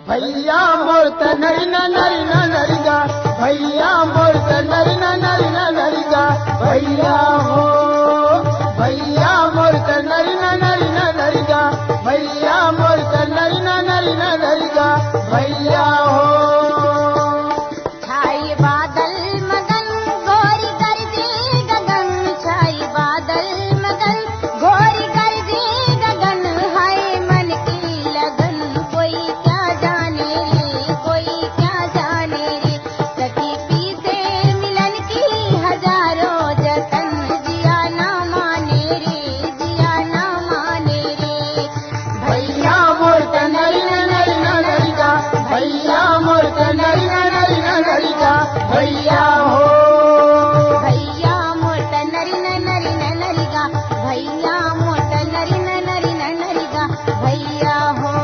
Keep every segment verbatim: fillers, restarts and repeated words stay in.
भैया मोर त नरी न नरी न नरी गा, भैया मोर त नरी न नरी न नरी गा, भैया हो। भैया मोर त नरी न नरी न नरी गा, भैया मोर त नरी न नरी न नरी गा, भैया हो। छाई बादल मगन, घोर गरजे गगन, छाई बादल मगन, घोर गरजे गगन, हाय मन की लगन, कोई क्या जाने रे, कोई क्या जाने रे। सखी पीसे मिलन की हजारों जतन, जिया ना माने रे, जिया ना माने रे। भैया मोर त नरी न नरी न नरी गा, भैया मोर त नरी न नरी न नरी गा, भैया हो। भैया मोर त नरी न नरी न नरी गा, भैया मोर त नरी न नरी न नरी गा, भैया हो।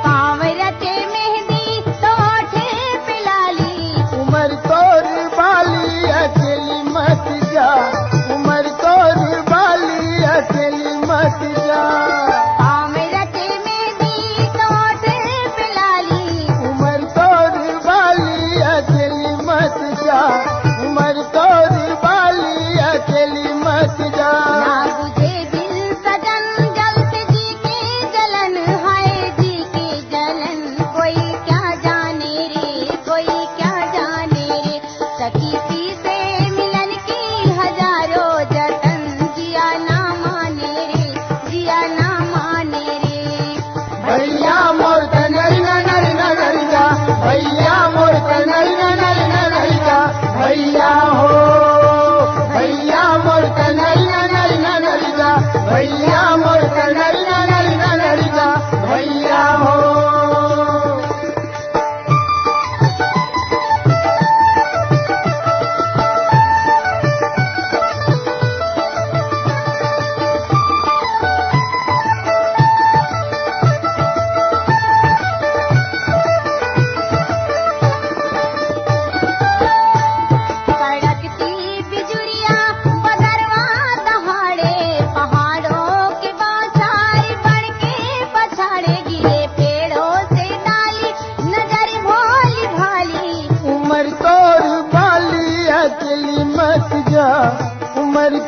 पाँव रचे मेहंदी, तो ओठे पे लाली। उमर तोर बाली, अकेली मत जा। उमर तोर बाली, अकेली मत जा। पाँव रचे मेहंदी, तो ओठे पे लाली। उमर तोर बाली, अकेली मत जा। उमर तोर बाली, अकेली मत जा। ना बुझे बिन सजन जल से जी के जलन, हाय जी के जलन, कोई क्या जाने रे, कोई क्या जाने रे। सखी पीसे मिलन की हजारों जतन, जिया ना माने रे, जिया ना माने रे। भैया मोर त नरी न नरी न नरी गा, भैया मोर त नरी न नरी न नरी गा, भैया हो। भैया मोर त नरी न नरी न नरी गा, भैया मोर त नरी न नरी न नरी गा, भैया हो। कड़कती बिजुरिया बदरवा दहाड़े, पहाड़ों के बौछार बन के पछाड़े, गिरे पेड़ों से डाली नजर भोली भाली। उमर तोर बाली, अकेली मत जा। उमर